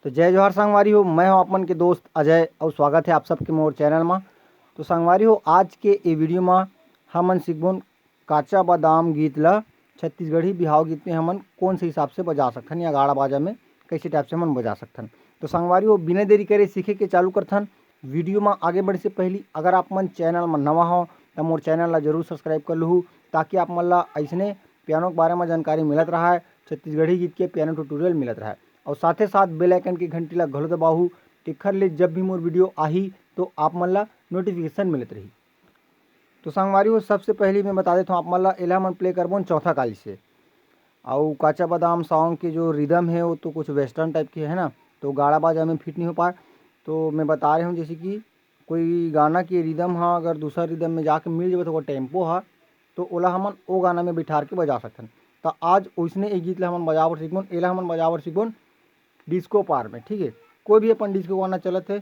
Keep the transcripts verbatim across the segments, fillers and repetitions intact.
तो जय जोहार संगवारी हो, मैं हूं आप मन के दोस्त अजय और स्वागत है आप सबके मोर चैनल मा। तो संगवारी हो, आज के ये वीडियो मा हमन सीखबोन काचा बादाम गीत ला छत्तीसगढ़ी बिहाव गीत में हमन कौन से हिसाब से बजा सकथन या गाड़ा बाजा में कैसे टाइप से हमन बजा सकथन। तो संगवारी हो, बिना देरी करे सीखे के चालू करथन। वीडियो मा आगे बढ़े से पहली अगर आप मन चैनल मा नवा हो तो मोर चैनल ला जरूर सब्सक्राइब कर लूहू, ताकि आप मन ला ऐसने पियानो के बारे में जानकारी मिलत रहा है, छत्तीसगढ़ी गीत के पियानो ट्यूटोरियल मिलत रहा है। और साथे साथ बेल आइकन के घंटी ला घलो दबाहू, तेखर ले जब भी मोर वीडियो आही तो आप मन ला नोटिफिकेशन मिलत रही। तो संगवारी हो, सबसे पहली मैं बता देता हूँ आप मन ला, एला हमन प्ले करबोन चौथा काली से। और काचा बादाम सॉन्ग के जो रिदम है वो तो कुछ वेस्टर्न टाइप के है ना, तो गाड़ा बाजा में फिट नहीं हो पाए। तो मैं बता रहे हूँ जैसे कि कोई गाना के रिदम हा अगर दूसरा रिदम में जाके मिल जावे तो ओकर टेम्पो हा, तो ओला हमन ओ गाना में बिठार के बजा सकथन। तो आज ओइसने एक गीत ला हमन बजावर सीखबोन, एला हमन बजावर सीखबोन डिस्को पार में, ठीक है। कोई भी अपन डिस्को गाना चलत है,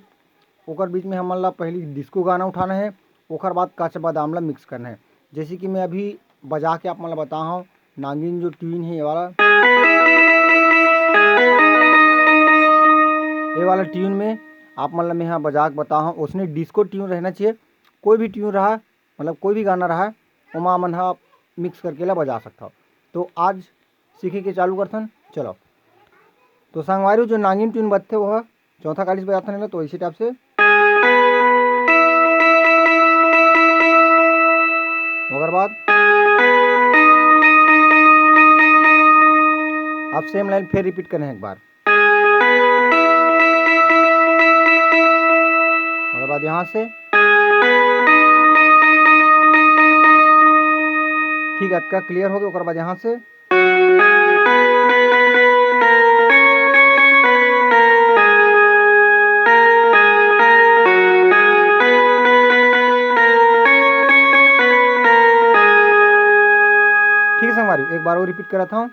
ओकर बीच में हमन ला पहली डिस्को गाना उठाना है, ओकर बाद काचा बादाम ला मिक्स करना है। जैसे कि मैं अभी बजा के आप मन ला बता हूँ, नागिन जो ट्यून है ये वाला, ये वाला ट्यून में आप मन ला मैं यहाँ बजा के बता हूँ, उसने डिस्को ट्यून रहना चाहिए। कोई भी ट्यून रहा, मतलब कोई भी गाना रहा, ओमा मन हा मिक्स करके ला बजा सकता हो। तो आज सीखे के चालू करथन। चलो, तो संगवारी हो, जो नागिन ट्यून बजथे वो चौथा काली से बजाथन एला, तो इसी टाइप से। ओकर बाद आप सेम लाइन फिर रिपीट करें एक बार। ओकर बाद यहाँ से ठीक है, अतका क्लियर हो गया। ओकर बाद यहाँ से ठीक है संगवारी, एक बार और रिपीट करा था।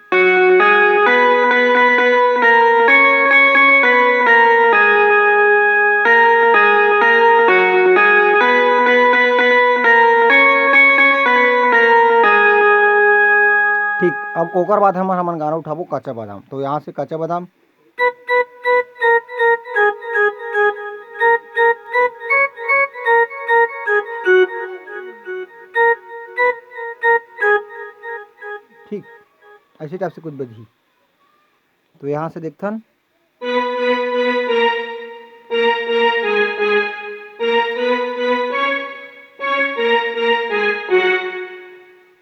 ठीक, अब ओकर बाद हमन हमन गाना उठाबो कच्चा बादाम। तो यहाँ से कच्चा बादाम। ठीक, ऐसे टाइप से कुछ बजही। तो यहाँ से देखथन।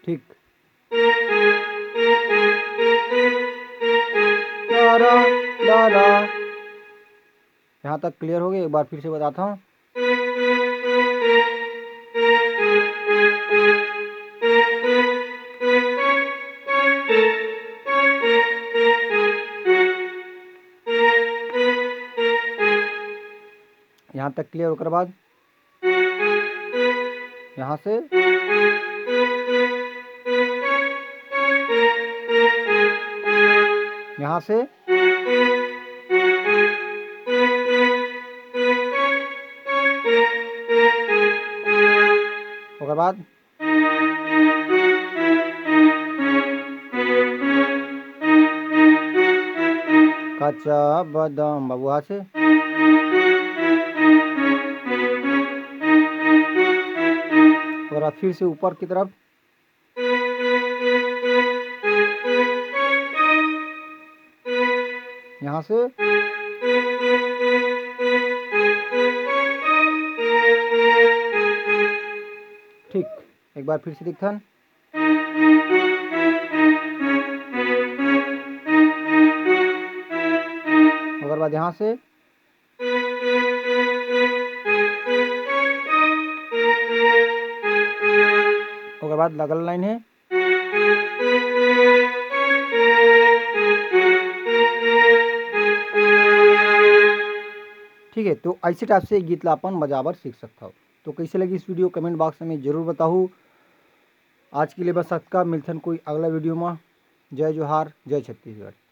ठीक। यहाँ तक क्लियर हो गया। एक बार फिर से बताता हूँ। यहाँ तक क्लियर। ओकर बाद यहाँ से, यहाँ से, ओकर बाद कच्चा बादाम बाबू हाथ से। और फिर से ऊपर की तरफ यहाँ से। ठीक, एक बार फिर से दिखथन। ओकर बाद यहाँ से। ओकर बाद लगल लाइन है। ठीक है, तो ऐसे टाइप से गीत ला अपन बजाबर सीख सकता हो। तो कैसे लगी इस वीडियो, कमेंट बॉक्स में जरूर बताहू। आज के लिए बस अतका, मिलथन कोई अगला वीडियो में। जय जोहार, जय छत्तीसगढ़।